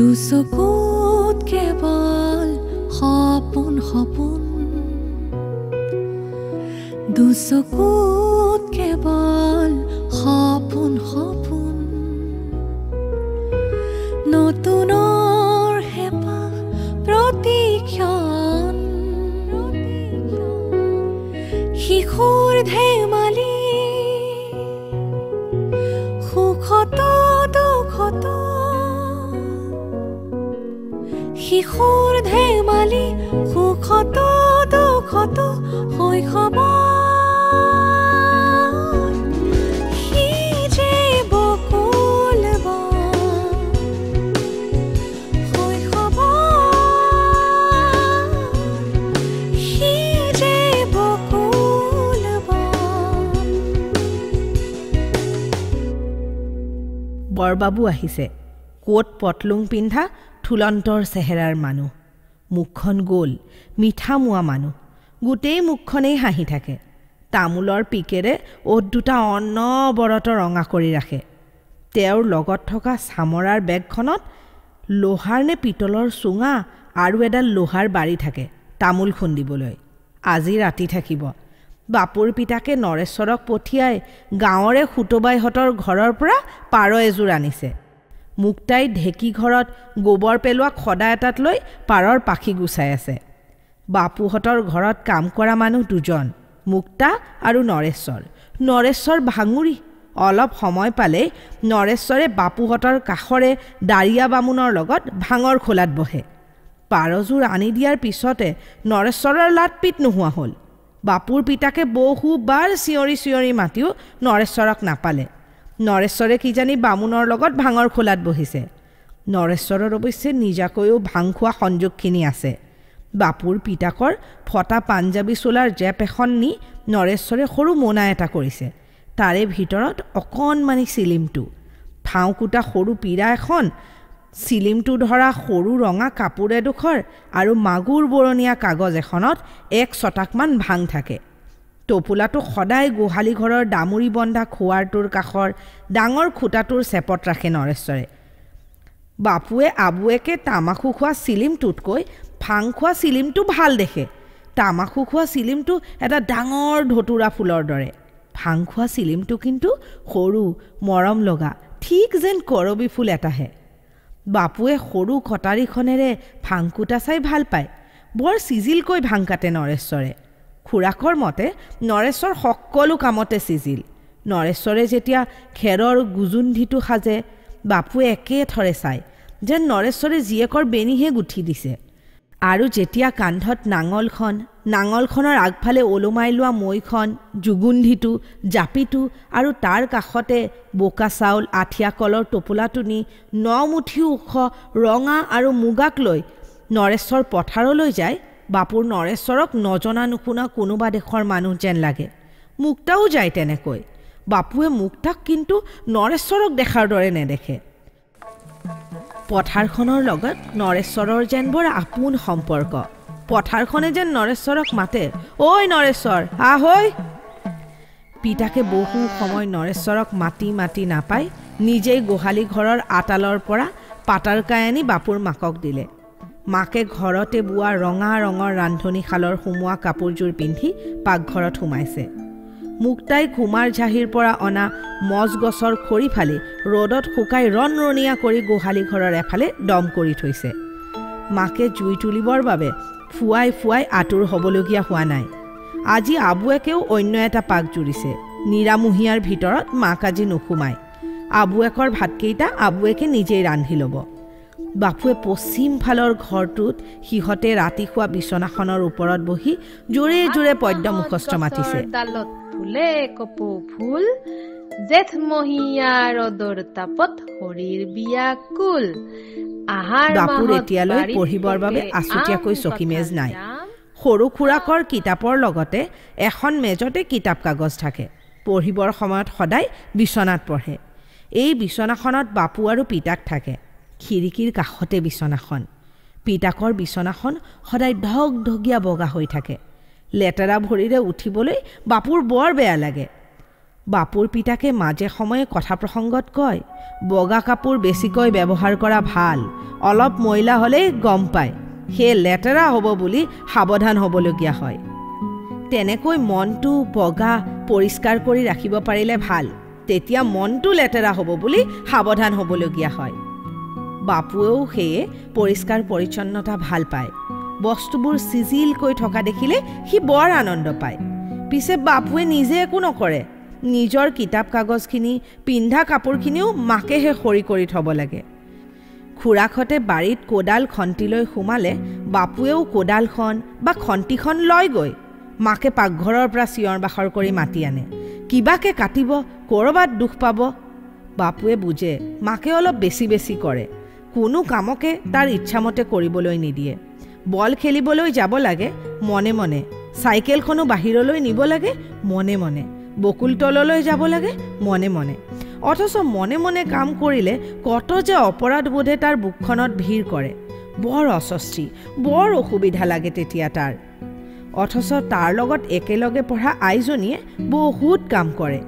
দুচকুত কেৱল সপোন সপোন, দুচকুত কেৱল সপোন সপোন, নতুনৰ হেঁপাহ প্ৰতিক্ষণ, শিশুৰ ধেমালি সুখত দুখত, শিশুৰ ধেমালি সুখত দুখত শৈশৱ। বৰবাবু আহিছে, কোট পটলুং পিন্ধা থুলন্তৰ চেহেৰাৰ মানুহ, মুখখন গ'ল, মিঠা মোৱা মানুহ, গোটেই মুখখনেই হাঁহি থাকে। তামোলৰ পিকেৰে ওঁঠ দুটা অনবৰত ৰঙা কৰি ৰাখে। তেওঁৰ লগত থকা চামৰাৰ বেগখনত লোহাৰ নে পিতলৰ চুঙা আৰু এডাল লোহাৰ বাৰী থাকে তামোল খুন্দিবলৈ। আজি ৰাতি থাকিব। বাপুৰ পিতাকে নৰেশ্বৰক পঠিয়াই গাঁৱৰে সুতবাইহঁতৰ ঘৰৰ পৰা পাৰ এযোৰ আনিছে। মুক্তাই ঢেঁকী ঘৰত গোবৰ পেলোৱা খদা এটাত লৈ পাৰৰ পাখি গুচাই আছে। বাপুহঁতৰ ঘৰত কাম কৰা মানুহ দুজন, মুক্তা আৰু নৰেশ্বৰ। নৰেশ্বৰ ভাঙুৰি, অলপ সময় পালেই নৰেশ্বৰে বাপুহঁতৰ কাষৰে দাৰিয়া বামুণৰ লগত ভাঙৰ খোলাত বহে। পাৰযোৰ আনি দিয়াৰ পিছতে নৰেশ্বৰৰ লাটপিট নোহোৱা হ'ল। বাপুৰ পিতাকে বহুবাৰ চিঞৰি চিঞৰি মাতিও নৰেশ্বৰক নাপালে। নৰেশ্বৰে কিজানি বামুণৰ লগত ভাঙৰ খোলাত বহিছে। নৰেশ্বৰৰ অৱশ্যে নিজাকৈও ভাং খোৱা সংযোগখিনি আছে। বাপুৰ পিতাকৰ ফটা পাঞ্জাবী চোলাৰ জেপ এখন নি নৰেশ্বৰে সৰু মোনা এটা কৰিছে। তাৰে ভিতৰত অকণমানি চিলিমটো, ফাওঁকুটা সৰু পীৰা এখন, চিলিমটো ধৰা সৰু ৰঙা কাপোৰ এডোখৰ আৰু মাগুৰ বৰণীয়া কাগজ এখনত এক ছটাকমান ভাং থাকে। টোপোলাটো সদায় গোহালি ঘৰৰ দামুৰি বন্ধা খোৱাৰটোৰ কাষৰ ডাঙৰ খুঁটাটোৰ চেপত ৰাখে নৰেশ্বৰে। বাপুৱে আবুৱেকে তামাখু খোৱা চিলিমটোতকৈ ভাং খোৱা চিলিমটো ভাল দেখে। তামাখু খোৱা চিলিমটো এটা ডাঙৰ ধতুৰা ফুলৰ দৰে, ভাং খোৱা চিলিমটো কিন্তু সৰু মৰম লগা, ঠিক যেন কৰবী ফুল এটাহে। বাপুৱে সৰু কটাৰীখনেৰে ভাং কুটা চাই ভাল পায়। বৰ চিজিলকৈ ভাং কাটে নৰেশ্বৰে। খুৰাকৰ মতে নৰেশ্বৰ সকলো কামতে চিজিল। নৰেশ্বৰে যেতিয়া খেৰৰ গুজুন্ধিটো সাজে, বাপুৱে একেথৰে চায় যেন নৰেশ্বৰে জীয়েকৰ বেণীহে গুঠি দিছে। আৰু যেতিয়া কান্ধত নাঙলখন, নাঙলখনৰ আগফালে ওলোমাই লোৱা মৈখন, জুগুন্ধিটো, জাপিটো আৰু তাৰ কাষতে বোকা চাউল, আঠিয়া কলৰ টোপোলাটো নি নমুঠি ওখ ৰঙা আৰু মুগাক লৈ নৰেশ্বৰ পথাৰলৈ যায়, বাপুৰ নৰেশ্বৰক নজনা নুশুনা কোনোবা দেশৰ মানুহ যেন লাগে। মুক্তাও যায় তেনেকৈ। বাপুৱে মুক্তাক কিন্তু নৰেশ্বৰক দেখাৰ দৰে নেদেখে। পথাৰখনৰ লগত নৰেশ্বৰৰ যেন বৰ আপোন সম্পৰ্ক। পথাৰখনে যেন নৰেশ্বৰক মাতে, ঐ নৰেশ্বৰ, আহ ঐ। পিতাকে বহু সময় নৰেশ্বৰক মাতি মাতি নাপাই নিজেই গোহালি ঘৰৰ আতালৰ পৰা পাতাৰকাই আনি বাপুৰ মাকক দিলে। মাকে ঘৰতে বোৱা ৰঙা ৰঙৰ ৰান্ধনীশালৰ সুমোৱা কাপোৰযোৰ পিন্ধি পাকঘৰত সোমাইছে। মুক্তাই কুমাৰ ঝাহীৰ পৰা অনা মজ গছৰ খৰি ফালি ৰ'দত শুকাই ৰণৰণীয়া কৰি গোহালি ঘৰৰ এফালে দম কৰি থৈছে। মাকে জুই তুলিবৰ বাবে ফুৱাই ফুৱাই আঁতোৰ হ'বলগীয়া হোৱা নাই। আজি আবুৱেকেও অন্য এটা পাক জুৰিছে। নিৰামুহীয়াৰ ভিতৰত মাক আজি নোসোমায়। আবুৱেকৰ ভাতকেইটা আবুৱেকে নিজেই ৰান্ধি ল'ব। বাপুৱে পশ্চিম ফালৰ ঘৰটোত সিহঁতে ৰাতি খোৱা বিচনাখনৰ ওপৰত বহি জোৰে জোৰে পদ্য মুখস্থ মাতিছে। ফুলে কপৌ ফুল, জেঠমহীয়া ৰ'দৰ তাপত শৰীৰ বিয়াকুল। বাপুৰ এতিয়ালৈ পঢ়িবৰ বাবে আছুতীয়াকৈ চকী মেজ নাই। সৰু খুৰাকৰ কিতাপৰ লগতে এখন মেজতে কিতাপ কাগজ থাকে। পঢ়িবৰ সময়ত সদায় বিচনাত পঢ়ে। এই বিচনাখনত বাপু আৰু পিতাক থাকে। খিৰিকীৰ কাষতে বিচনাখন। পিতাকৰ বিচনাখন সদায় ধগধগীয়া বগা হৈ থাকে। লেতেৰা ভৰিৰে উঠিবলৈ বাপুৰ বৰ বেয়া লাগে। বাপুৰ পিতাকে মাজে সময়ে কথা প্ৰসংগত কয়, বগা কাপোৰ বেছিকৈ ব্যৱহাৰ কৰা ভাল, অলপ ময়লা হ'লেই গম পায়, সেই লেতেৰা হ'ব বুলি সাৱধান হ'বলগীয়া হয়। তেনেকৈ মনটো বগা পৰিষ্কাৰ কৰি ৰাখিব পাৰিলে ভাল, তেতিয়া মনটো লেতেৰা হ'ব বুলি সাৱধান হ'বলগীয়া হয়। বাপুৱেও সেয়ে পৰিষ্কাৰ পৰিচ্ছন্নতা ভাল পায়। বস্তুবোৰ চিজিলকৈ থকা দেখিলে সি বৰ আনন্দ পায়। পিছে বাপুৱে নিজে একো নকৰে, নিজৰ কিতাপ কাগজখিনি, পিন্ধা কাপোৰখিনিও মাকেহে সৰি কৰি থ'ব লাগে। খুৰাকহঁতে বাৰীত কোদাল খন্তিলৈ সোমালে বাপুৱেও কোদালখন বা খন্তিখন লয়গৈ। মাকে পাকঘৰৰ পৰা চিঞৰ বাখৰ কৰি মাতি আনে, কিবাকে কাটিব, ক'ৰবাত দুখ পাব। বাপুৱে বুজে মাকে অলপ বেছি বেছি কৰে, কোনো কামকে তাৰ ইচ্ছামতে কৰিবলৈ নিদিয়ে। বল খেলিবলৈ যাব লাগে মনে মনে, চাইকেলখনো বাহিৰলৈ নিব লাগে মনে মনে, বকুল তললৈ যাব লাগে মনে মনে। অথচ মনে মনে কাম কৰিলে কত যে অপৰাধবোধে তাৰ বুকখনত ভিৰ কৰে। বৰ অস্বস্তি, বৰ অসুবিধা লাগে তেতিয়া তাৰ। অথচ তাৰ লগত একেলগে পঢ়া আইজনীয়ে বহুত কাম কৰে।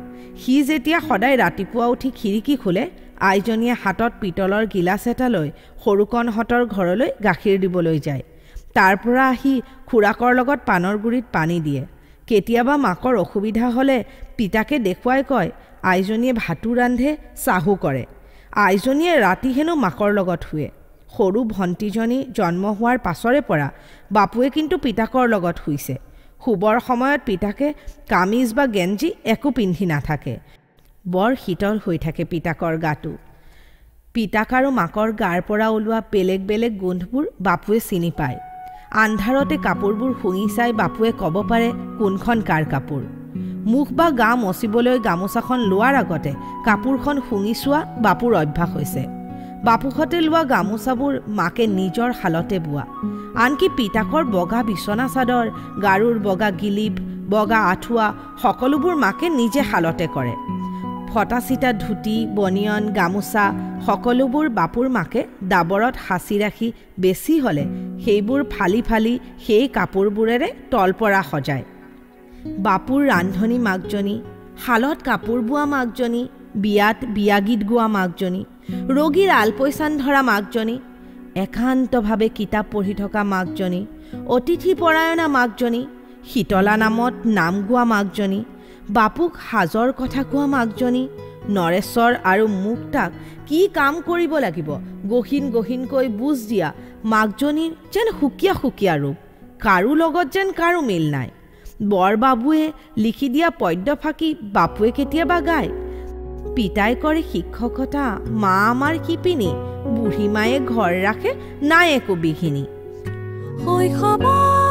সি যেতিয়া সদায় ৰাতিপুৱা উঠি খিৰিকী খোলে, আইজনীয়ে হাতত পিতলৰ গিলাচ এটা লৈ সৰুকণহঁতৰ ঘৰলৈ গাখীৰ দিবলৈ যায়। তাৰ পৰা আহি খুৰাকৰ লগত পাণৰ গুৰিত পানী দিয়ে। কেতিয়াবা মাকৰ অসুবিধা হ'লে পিতাকে দেখুৱাই কয়, আইজনীয়ে ভাতো ৰান্ধে, চাহো কৰে। আইজনীয়ে ৰাতি হেনো মাকৰ লগত শুৱে। সৰু ভণ্টিজনী জন্ম হোৱাৰ পাছৰে পৰা বাপুৱে কিন্তু পিতাকৰ লগত শুইছে। শুবৰ সময়ত পিতাকে কামিজ বা গেঞ্জি একো পিন্ধি নাথাকে, বৰ শীতল হৈ থাকে পিতাকৰ গাটো। পিতাক আৰু মাকৰ গাৰ পৰা ওলোৱা বেলেগ বেলেগ গোন্ধবোৰ বাপুৱে চিনি পায়। আন্ধাৰতে কাপোৰবোৰ শুঙি চাই বাপুৱে ক'ব পাৰে কোনখন কাৰ কাপোৰ। মুখ বা গা মচিবলৈ গামোচাখন লোৱাৰ আগতে কাপোৰখন শুঙি চোৱা বাপুৰ অভ্যাস হৈছে। বাপুহঁতে লোৱা গামোচাবোৰ মাকে নিজৰ শালতে বোৱা। আনকি পিতাকৰ বগা বিচনা চাদৰ, গাৰুৰ বগা গিলিপ, বগা আঁঠুৱা সকলোবোৰ মাকে নিজে শালতে কৰে। ফটা চিটা ধুতি, বনিয়ন, গামোচা সকলোবোৰ বাপুৰ মাকে ডাবৰত সাঁচি ৰাখি বেছি হ'লে সেইবোৰ ফালি ফালি সেই কাপোৰবোৰেৰে তলপৰা সজায়। বাপুৰ ৰান্ধনী মাকজনী, শালত কাপোৰ বোৱা মাকজনী, বিয়াত বিয়াগীত গোৱা মাকজনী, ৰোগীৰ আলপৈচান ধৰা মাকজনী, একান্তভাৱে কিতাপ পঢ়ি থকা মাকজনী, অতিথিপৰায়ণা মাকজনী, শীতলা নামত নাম গোৱা মাকজনী, বাপুক সাজৰ কথা কোৱা মাকজনী, নৰেশ্বৰ আৰু মুক্তাক কি কাম কৰিব লাগিব গহীন গহীনকৈ বুজ দিয়া মাকজনীৰ যেন সুকীয়া সুকীয়া ৰূপ, কাৰো লগত যেন কাৰো মিল নাই। বৰবাবুৱে লিখি দিয়া পদ্যফাঁকি বাপুৱে কেতিয়াবা গায়। পিতাই কৰে শিক্ষকতা, মা আমাৰ শিপিনী, বুঢ়ী মায়ে ঘৰ ৰাখে নাই একো বিঘিনি। শৈশৱৰ